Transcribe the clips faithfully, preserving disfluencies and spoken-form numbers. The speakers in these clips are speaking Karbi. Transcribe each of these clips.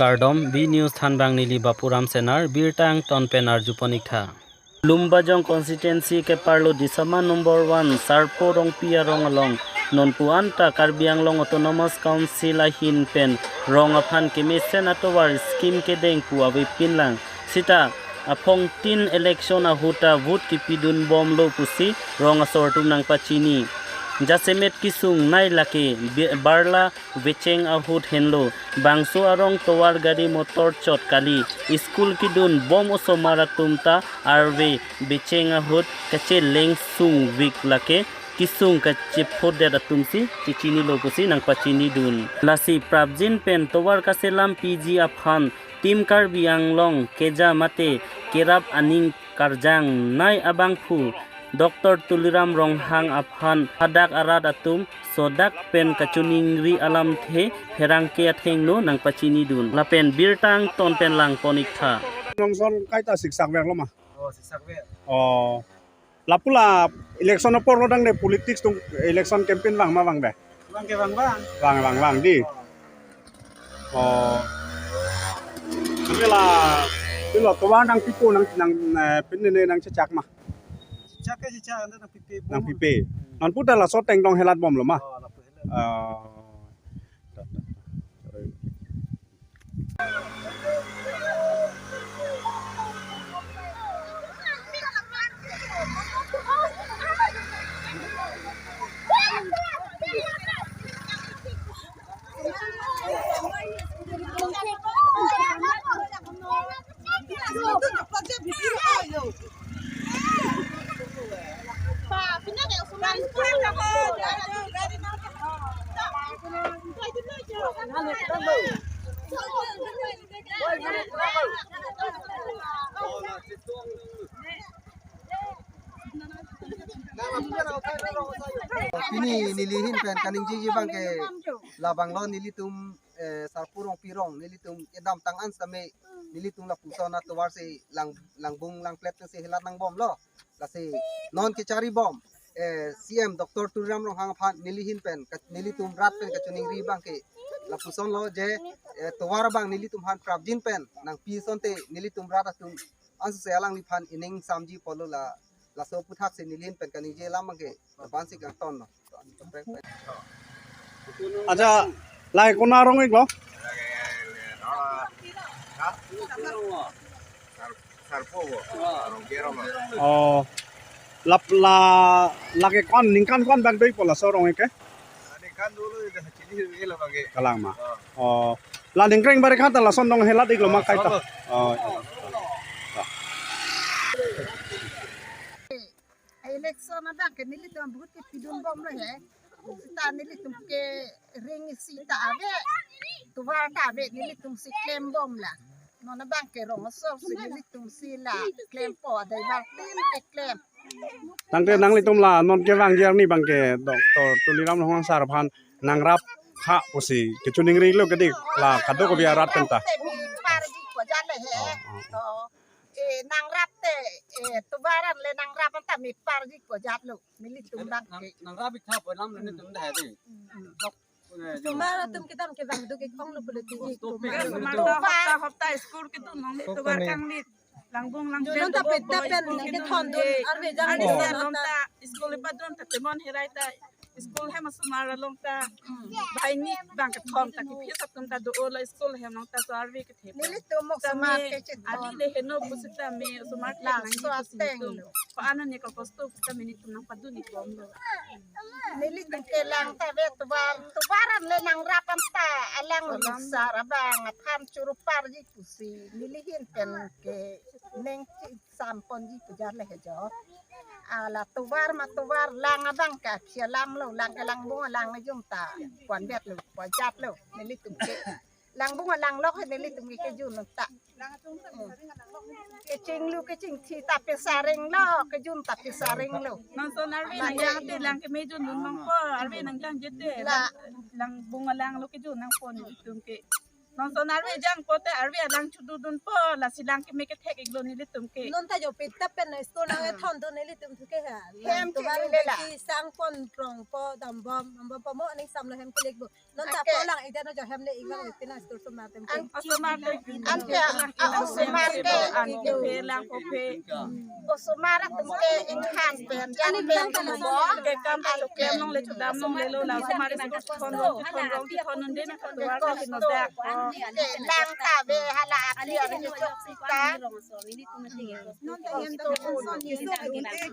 Kardom, B News thanbang neli Bapuram Senar, birta angton pen arjupon-ik tha. Lumbajong constituency keparlo Disama number one, Sarpo Rongpi arong along, nonpu anta Karbi Anglong Autonomous Council ahin pen rong aphan kemesen atovar scheme kedeng pu avepin lang. Sita aphongtin election ahut ta vote kepidun bomlo pusi rong asor atum nangpachini. Jasemet kesung nei lake bi-, barla vecheng ahut henlo. Bangso arong tovar gari motor chot kali. School kedun bom osomar atum ta arve becheng ahut kacheleng sungvik lake kesung kachephodet atumsi chechinilo pusi nangpachinidun. Lasi prapjin pen tovar kaselam piji aphan Team Karbi Anglong keja mate kerap aning karjang nei abangphu Doctor Tuliram Ronghang aphan hadak arat atum sodak pen kachiningri alamthe pherangke athengno nangpachinidun. Lapen birta angton pen langpon-ik tha. Nongson kaita siksak verlo ma? Oh, siksak ver. Oh. Lapu la election apor lo dang de politics tung election campaign vang ma vangve? Vang ke vang vang. Vang vang vang di. Oh. Tapi la, tapi la tovar nangpipo nang nang eh, pin ne nangchechak ma? Chak ke chak anda nangpipe. Nangpipe. Nonpu ta laso ateng dong helat bomlo ma? Oh, lapu helat. Oh. Pini neli ahin pen kaningjeji abang ke labanglo nelitum eh, Sarpo Rongpi arong, nelitum kedamtang an sitame, nelitum lapuson atovar si lang, langbung langplet si helat nangbomlo. Lasi non kechari bom, eh, C M Doctor Tuliram Ronghang aphan neli ahin pen, ka-, nelitum rat pen kachiningri abang ke lapuson lo je, eh, tovar abang nelitum aphan prapjin pen nangpi asonte nelitum rat atum ansi alangliphan ining samji pulo la, laso aputhaksi neli ahin pen kaningje alam abang ke lapu-an si kangton lo. Acha, lahai konat arong-iklo? Oh, lap la, lake ko-an, ningkan ko-an bak dopo laso arong-ik ke? Ningkan dolo, ida chini ila bagi. Kalang ma. Oh. Oh, la ningkreng bari khan ta lason dong helat-iklo ma kaita. Oh. Election abang ke nelitum vote kepidun bomlo he. Sita nelitum ke ring sita ave. Tovar ta ave nelitum si klem bomlo. Non abang ke rong asor si nelitum si la klempo adai bang tin keklem. Tangte nanglitum la non kevangji arni abang ke Doctor Tuliram Ronghang sar aphan nangrap tha pusi kachiningri lo ke dik la kadokave arat pen ta. Parji ko jale he. Oh, oh. To, eh, nangrap te, eh, tovar an le nangrap anta meparji ko jalo. Nelitum abang ke. Nangrap-ik tha pu alam le nelitum dah di. Osomar atum kedam kevang duk-ik onglo pulote. Osomar hopta hopta school kedun ong le tovar kangni. Langbung langplet. Junun ta peta pen kethondun arve jang. Arve jang along ta school padun ta temon herai ta school hem osomar along ta. Banghini bang kethom ta kephi atum ta do-o la school hem along ta so arve kethe. Nelitum osomar kechethon. Adi le heno pusitame osomar lang so ateng. Ko-an ne ko kosto pusitame nelitum nangpadun-ik bomlo. Nelitum kelang ta ave tovar, tovar an le nangrap anta alang sar abang aphan choro parji pusi neli ahin pen ke neng chi samponji pu jale he jo. Ala tovar ma tovar lang abang ke aphi alam lo, lang ke langbung alang le jum ta. Puan bet lo, puan jat lo, nelitum ke. Langbung alang lo ke nelitum ke kejun ta. Kechinglu kechingthi ta pesaring lo, kejun ta pesaring lo. Nang son arve nang jang te lang kemejun dun nangpo, arve nang jang jete. La. Langbung alang lo kejun nangpo nelitum ke. Non son arve jang pote arve alang chududunpo, lasi lang keme kethek iklo nelitum ke. Non ta jo pita pen na school nang ethondun nelitum thu ke ha. Hem Tovar chili lela. Ki sang pon prongpo, dambom, dambompo mo aning samlo hem kelikpo. Non ta Ake. Polang ida no jo hem le iklang tina school osomar atum ke. An-, osomar atum. Anke, a, osomar ke. An ke phe lang ko phe. Osomar atum ke inghan pen, jan pen lang ta lo. Ke kam ta lo, klem longle, chodam longlelo, la osomar ke thon rong, thon rong, thon un de na ka Tovar ke no dak. Ke lang ta ave hala api ave ke chok sita. Non ta hem ta son ni so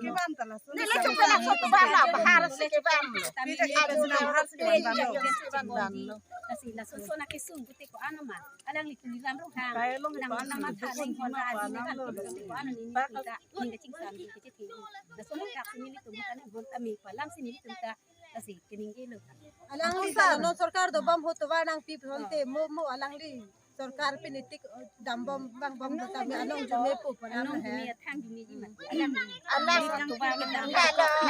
ke van ta la. Nelitum ke laso Tovar la bahar si ke van. Pija ke adu na bahar si ke van lo. Lasi lason son akesung pute ko-an ma. Alanglitum ni lam rohang. Kaya long nang ko-an nang ma matha thang nang ko-an ma nang ko-an ni ni ta ni ka chingsam ni ka chithi. Lason tak si nelitum ta ni bon ta me ko alam si nelitum ta. Lasi kening ke lo. Alangli ta non sorkar dobom ahut Tovar nangpi pon te mo mo alangli sorkar pini tik dambom vangbom ahut ta me along jume po pon. Along jume athang jume ji ma. Alang Tovar ke dam. Alang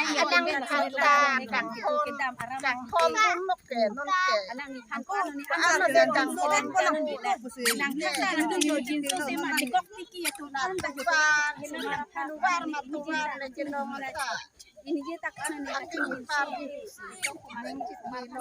Tovar ke dam aram. Kangkon dun nok ke non ke. Alang ni kangkon ni ano de kangkon. Nang kangkon dun yo jin so se ma tikok tiki ya tu an ta. Tovar ma Tovar le ke no ma ta. Ini je tak ano ni. Ating pardi. Neng chit ni lo.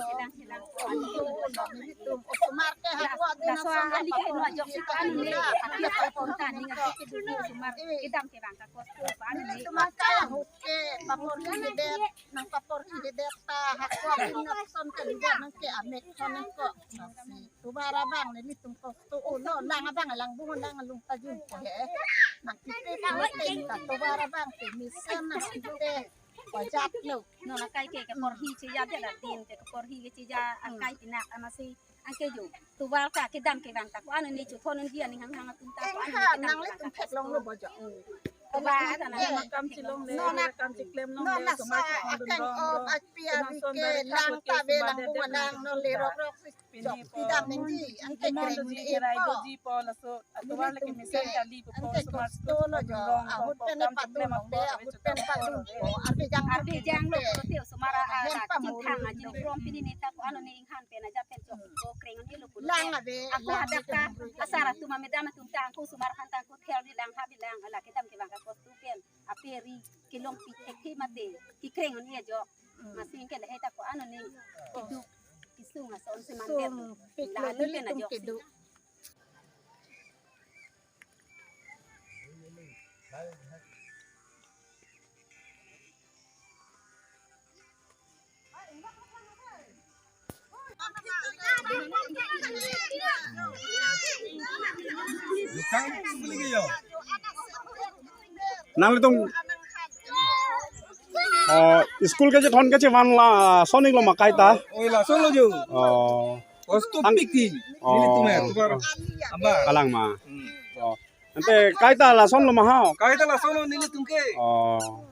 Nelitum osomar ke ha ko adi na laso son ali ke no ajok si ko ano ni. Api api pon ta ni ngasi ke dun osomar. Kedam kevang ka kosto ko ano ni. Nelitum ke ahut ke paporhi hedet, nang paporhi hedet ta ha ko adi na son ke liga nang ke amek thon ko. Tovar abang nelitum kosto o lo, lang abang lang bung lang lung ta jun ko he. Nang kiti ta lo te ta Tovar abang te mesen nang kiti. Pajat lo. Non akai ke keporhi cheja dia da din ke keporhi ke cheja akai pinak amatsi angke jo. Tovar ta kedam kevang ta ko ano ni chu thon un dia ning hang hang atum ta ko ano ni kedam kevang ta. Nanglitum theklong lo bojo. Tovar ta na. Kam chilongle, non na kam chiklem longle, non na osomar sa ke akeng dun o rong. Api avi ke lang ta ave lang bung lang non le rok rok si. Pini chok po. Pidam nengji, angke kemon kreng doji, ne kerai po. Doji po, laso Tovar lake mesen kali po, angke osomar kosto lo jo, dun rong ahut po, pen kam patu chiklem lo, po, ahut pen patu po, arve jang arve jang lo, te osomar a, hem a, pamur chingthang a, jin rom pini ne ta ko ano ne inghan pen aja pen chok ko kreng ne lo ko. Lang ave, ako lang hadak ave ta, asar atum amedam atum ta, ako osomar aphan ta, ako ther bilang, ha bilang, ala kedam kevang ka kosto pen, aperi, kelongpi thekthe mate, kekreng ne jo. Masi ke lahai ta ko ano ni keduk kesung ason si mangder. Sung pik la lo ali ke na nelitum jok si keduk. Nanglitum, oh, school kachethan kachevan lason iklo ma kaita? Oi, lason lo jo. Oh. Kosto pik ti. Oh. Nelitum er, Tovar. Aba. Kalang ma. Hmm. Oh. Ante kaita lason lo ma hao? Kaita lason lo nelitum ke. Oh.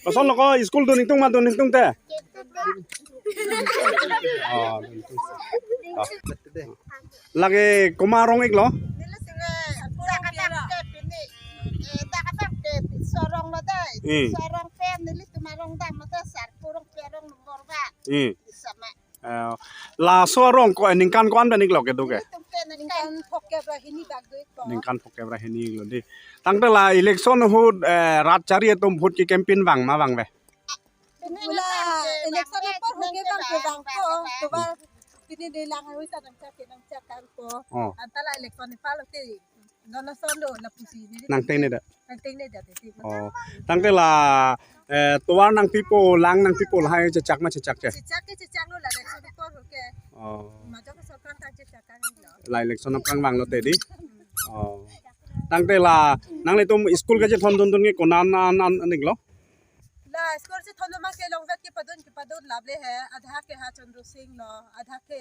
Lason lo ko school dun ingtung ma dun ingtung te? Oh, dun ingtung. Oh. Lake komat arong iklo? Nelitum ke, dak adak ke pini, eh, dak adak ke Tisso arong lo dei. Hmm. Tisso arong pen nelitum arong dam lo dei, Sarpo arong pen arong nombor one. Hmm. Isama. Eh, laso arong ko, eh, ningkan ko-an pen iklo kedo ke? Nelitum ke ningkan phokep ra hini bak do iklo. Ningkan phokep ra hini iklo dei. Tangte la election ahut, eh, rat chari atum vote ke campaign vang ma vangve? Pula election apor hoke vang ke vang ko, Tovar pini de lang arui ta nangchak ke nangchak kan ko. Oh. Anta la election ipal te. Dono son do lapusi ni. Nangteng ne da. Nangteng ne da te. Oh. Tangte la, eh, Tovar nangpipo, lang nangpipo lahai chechak ma chechak che? Chechak ke chechak lo la election apor hoke. Oh. Majok sorkar ta chechak kan lo. La election aphrang vang lo te dei. Oh. Tangte la nanglitum school kachethondun dun ke konat an an an iklo? La school chethondun ma ke longvet kepadun kepadun lable he, adha ke ha Chandra Singh lo, adha ke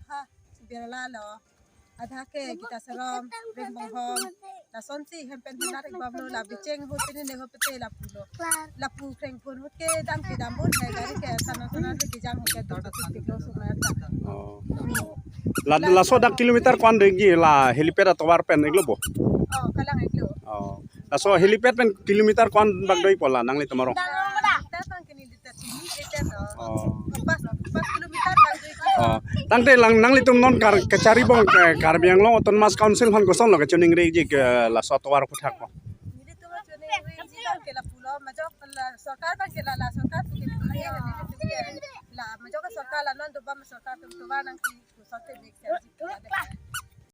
ha Birla lo, adha ke Gita Sarom, Ringbonghom, lasonsi hem pen henat ikbom lo, la bicheng ahut pini ne ahut pete lapu lo. Lapu kreng phun ahut ke dam kedam un he, gari ke sana sana ke jang ahut ke dor dor tik lo sumar ta. Oh. La, laso dak kilometer ko-an degi la helipad atovar pen iklo bo? Oh, kalang iklo. Oh. Laso helipad pen kilometer ko-an bak do ikpo la nanglitum arong? Kilometer bang kini liter sini liter no. Oh. Pas, pas kilometer bang do ikpo. Oh. Tangte lang nanglitum non kar kachari bong ke Karbi Anglong Autonomous Council aphan kosonlo kachiningri ji ke laso atovar aphuthak ko. Nelitum chiningri ji ke lapulo majok la sorkar abang ke la la sorkar pu ke la majok sorkar la non dobom sorkar atum tovar nangsi pu sorkar mek si ji ke la.